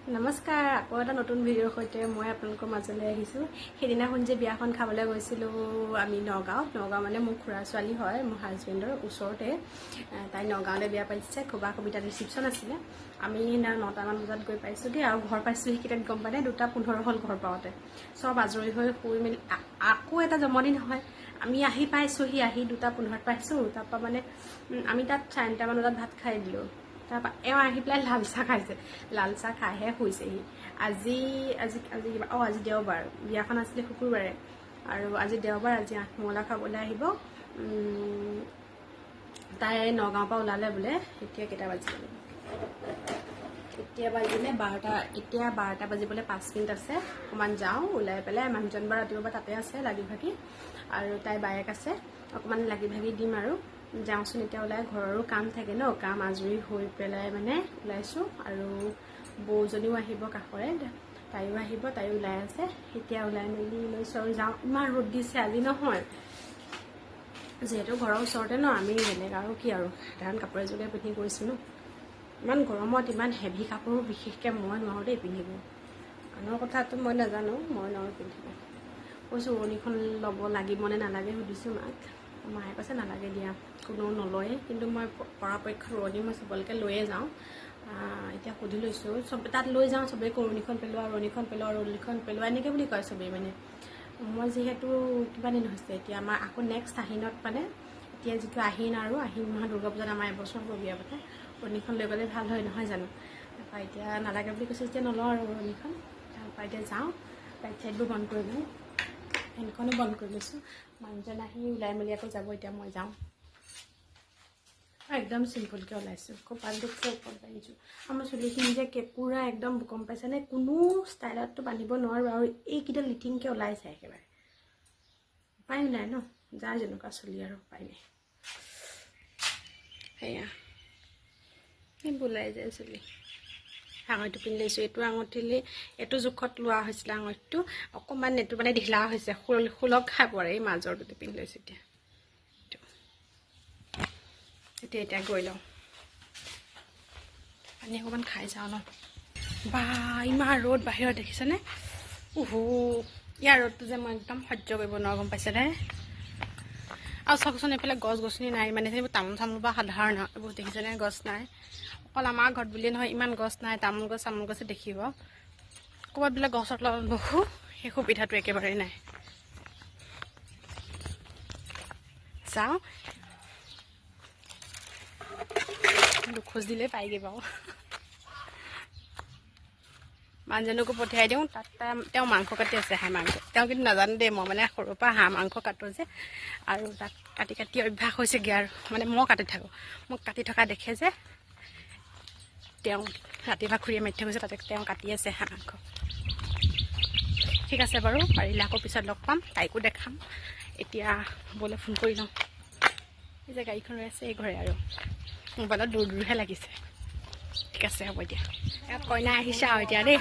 নমস্কাৰ, আকৌ এটা নতুন ভিডিঅ'ৰ সৈতে মই আপোনালোকৰ মাজলৈ আহিছোঁ। সেইদিনাখন যে বিয়াখন খাবলৈ গৈছিলোঁ আমি নগাঁৱত, নগাঁও মানে মোৰ খুৰা ছোৱালী হয়, মোৰ হাজবেণ্ডৰ ওচৰতে, তাই নগাঁৱলৈ বিয়া পাতিছে। খোবা কবিতাত ৰিচিপশ্যন আছিলে। আমি সেইদিনা 9টামান বজাত গৈ পাইছোঁগৈ আৰু ঘৰ পাইছোঁ সেইকেইটাত গম পালে 2:15 হ'ল ঘৰ পাওঁতে। চব আজৰি হৈ শুই মেলি আকৌ এটা জমনি নহয়, আমি আহি পাইছোঁহি, আহি 2:15 পাইছোঁ। তাৰপৰা মানে আমি তাত 4:30মান বজাত ভাত খাই দিলোঁ। তাৰপৰা এওঁ আহি পেলাই লাল চাহ খাইছে, লাল চাহ খাইহে শুইছেহি। আজি আজি আজি কিবা আজি দেওবাৰ, বিয়াখন আছিলে শুকুৰবাৰে আৰু আজি দেওবাৰ। আজি আঠমঙলা খাবলৈ আহিব। তাই নগাঁৱৰ পৰা ওলালে বোলে। এতিয়া কেইটা বাজিলে? এতিয়া বাজিলে 12টা। এতিয়া 12টা বাজিবলৈ 5 মিনিট আছে। অকণমান যাওঁ ওলাই পেলাই। মানুহজন বাৰু ৰাতিপুৱা তাতে আছে লাগি ভাগি, আৰু তাই বায়েক আছে, অকণমান লাগি ভাগি দিম আৰু যাওঁচোন এতিয়া ওলাই। ঘৰৰো কাম থাকে ন, কাম আজৰি হৈ পেলাই মানে ওলাইছোঁ। আৰু বৌজনীও আহিব কাষৰে, তাইও আহিব, তাইও ওলাই আছে। এতিয়া ওলাই মেলি লৈছোঁ আৰু যাওঁ। ইমান ৰ'দ দিছে আজি নহয়, যিহেতু ঘৰৰ ওচৰতে ন, আমি বেলেগ আৰু কি আৰু সাধাৰণ কাপোৰ এযোৰকে পিন্ধি গৈছোঁ ন। ইমান গৰমত ইমান হেভি কাপোৰো বিশেষকৈ মই নোৱাৰোঁ দেই পিন্ধিব। আনৰ কথাটো মই নাজানো, মই নোৱাৰোঁ পিন্ধিব। কৈছোঁ উৰণিখন ল'ব লাগিব নে নালাগে সুধিছোঁ মাক। মায়ে কৈছে নালাগে দিয়া, কোনেও নলয়ে। কিন্তু মই পৰাপক্ষত উৰণি মই চবলৈকে লৈয়ে যাওঁ। এতিয়া সুধি লৈছোঁ, চব তাত লৈ যাওঁ, চবেই উৰণিখন পেলোৱা, উৰণিখন পেলোৱা, উৰণিখন পেলোৱা এনেকৈ বুলি কয় চবেই। মানে মই যিহেতু কিমান দিন হৈছে এতিয়া আমাৰ আকৌ নেক্সট আহিনত, মানে এতিয়া যিটো আহিন আৰু আহিন মাহত দুৰ্গা পূজাত আমাৰ এবছৰ হ'ব বিয়া পতা, উৰণিখন লৈ গ'লে ভাল হয় নহয় জানো। তাৰপৰা এতিয়া নালাগে বুলি কৈছে, যেতিয়া নলওঁ আৰু উৰণিখন। তাৰপৰা এতিয়া যাওঁ, লাইট চাইটবোৰ বন্ধ কৰি লওঁ, ফেনখনো বন্ধ কৰি লৈছোঁ। মানুহজন আহি ওলাই মেলি আকৌ যাব, এতিয়া মই যাওঁ। একদম চিম্পুলকৈ ওলাইছোঁ, কপালটোতকৈ ওপৰত বান্ধিছোঁ। আমাৰ চুলিখিনি যে কেঁকুৰা একদম, গম পাইছেনে, কোনো ষ্টাইলততো বান্ধিব নোৱাৰোঁ আৰু এইকেইটা লিটিংকৈ ওলাই যায় একেবাৰে। উপায়ো নাই ন, যাৰ যেনেকুৱা চুলি আৰু উপায় নাই। সেয়া ওলাই যায় চুলি। আঙুঠিটো পিন্ধি লৈছোঁ। এইটো আঙুঠিলে এইটো জোখত লোৱা হৈছিলে আঙুঠিটো, অকণমান এইটো মানে ঢিলা হৈছে, শোলক খাই পৰে। এই মাজৰটোতে পিন্ধি লৈছোঁ এতিয়া। এতিয়া এতিয়া গৈ লওঁ, পানী অকণমান খাই যাওঁ ন। বা ইমান ৰ'দ বাহিৰত দেখিছেনে? উহু, ইয়াৰ ৰ'দটো যে মই একদম সহ্য কৰিব নোৱাৰোঁ, গম পাইছেনে? আৰু চাওকচোন এইফালে গছ গছনি নাই, মানে সেইবোৰ তামোল চামোল বা সাধাৰণ এইবোৰ দেখিছেনে? গছ নাই, অকল আমাৰ ঘৰত বুলিয়ে নহয়, ইমান গছ নাই। তামোল গছ চামোল গছে দেখিব, ক'ৰবাত বোলে গছৰ তলত বহো, সেই সুবিধাটো একেবাৰেই নাই। যাওঁ, দুখোজ দিলেই পাইগৈ বাৰু। মানুহজনকো পঠিয়াই দিওঁ। তাত তেওঁ মাংস কাটি আছে, হাঁহ মাংস। তেওঁ কিন্তু নাজানো দেই, মই মানে সৰুৰ পৰা হাঁহ মাংস কাটো যে, আৰু তাত কাটি কাটি অভ্যাস হৈছেগৈ আৰু। মানে মই কাটি থাকোঁ, মোক কাটি থকা দেখে যে তেওঁ। ৰাতিপুৱা খুৰীয়ে মাতি থৈ গৈছে, তাতে তেওঁ কাটি আছে হাঁহ মাংস। ঠিক আছে বাৰু, পাৰিলে আকৌ পিছত লগ পাম, তাইকো দেখাম। এতিয়া ব'লে ফোন কৰি লওঁ। এই যে গাড়ীখন ৰৈ আছে এই ঘৰে, আৰু মোবাইলত দূৰ দূৰহে লাগিছে। ঠিক আছে হ'ব এতিয়া। ইয়াত কইনা আহিছে আৰু এতিয়া দেই।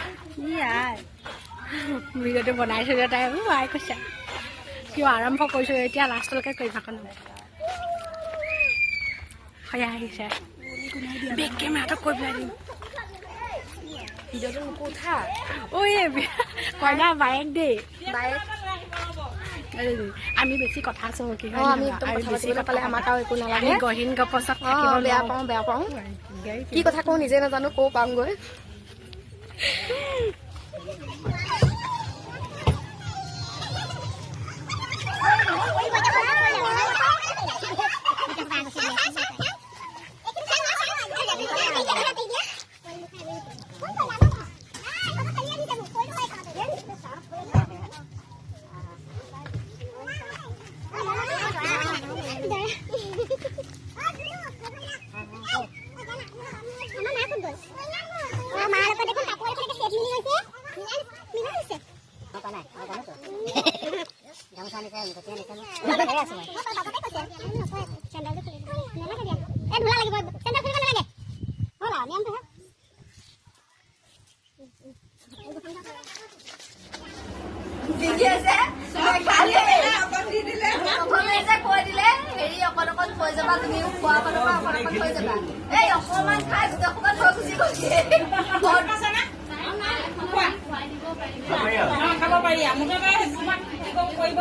ভিডিঅ'টো বনাইছোঁ যে তাই আই কৈছে কিয় আৰম্ভ কৰিছোঁ, এতিয়া লাষ্টলৈকে কৰিম আকৌ। সয়া আহিছে, বেক কেমেৰাটো কৈ পেলাই দিম। ঐ কইনা বায়েক দেই, বায়েক। আমি বেছি কথা চহকী হয়, গহীন গপচত বেয়া পাওঁ, বেয়া পাওঁ। কি কথা কওঁ নিজে নাজানো, কওঁ পামগৈ।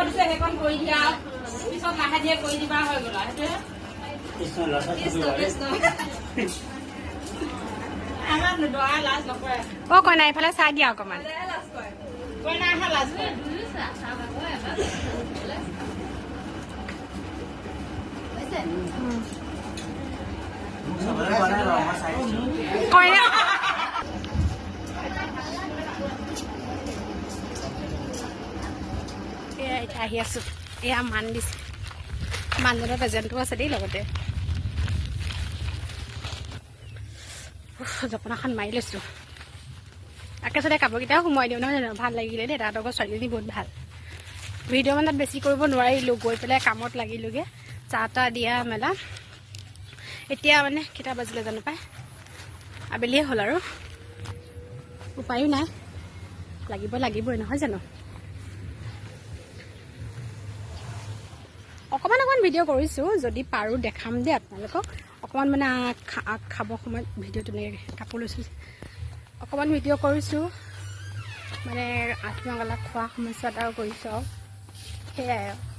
দিছে সেইকণ কৰি দিয়া আৰু পিছত লাহে ধীৰে কৰি দিবা, হৈ গ'ল আৰু। সেইটোৱে আমাৰ দৰা লাজ নকৰে। অ' কইনা, এইফালে চাই দিয়া অকণমান। কইনাহে লাজ কৰে। কইনা। এয়া এতিয়া আহি আছোঁ। এয়া মান দিছে, মানুহজনৰ প্ৰেজেণ্টটো আছে দেই লগতে। উফ, জপনাখন মাৰি লৈছোঁ। একেচতে কাপোৰকেইটাও সোমোৱাই দিওঁ, নহয় জানো? ভাল লাগিলে দেই। তাহাঁতৰ ছোৱালীজনী বহুত ভাল। ভিডিঅ' মানে তাত বেছি কৰিব নোৱাৰিলোঁ, গৈ পেলাই কামত লাগিলোগৈ, চাহ তাহ দিয়া মেলা। এতিয়া মানে কেইটা বাজিলে জানো পাই, আবেলিয়ে হ'ল আৰু উপায়ো নাই, লাগিব লাগিবই, নহয় জানো? অকণমান অকণমান ভিডিঅ' কৰিছোঁ, যদি পাৰোঁ দেখাম দেই আপোনালোকক। অকণমান মানে আগ খাব সময়ত ভিডিঅ' তেনেকৈ কাপোৰ লৈছোঁ, অকণমান ভিডিঅ' কৰিছোঁ, মানে আত্মগলা খোৱা সময়ছোৱাত আৰু কৰিছোঁ আৰু সেয়াই আৰু।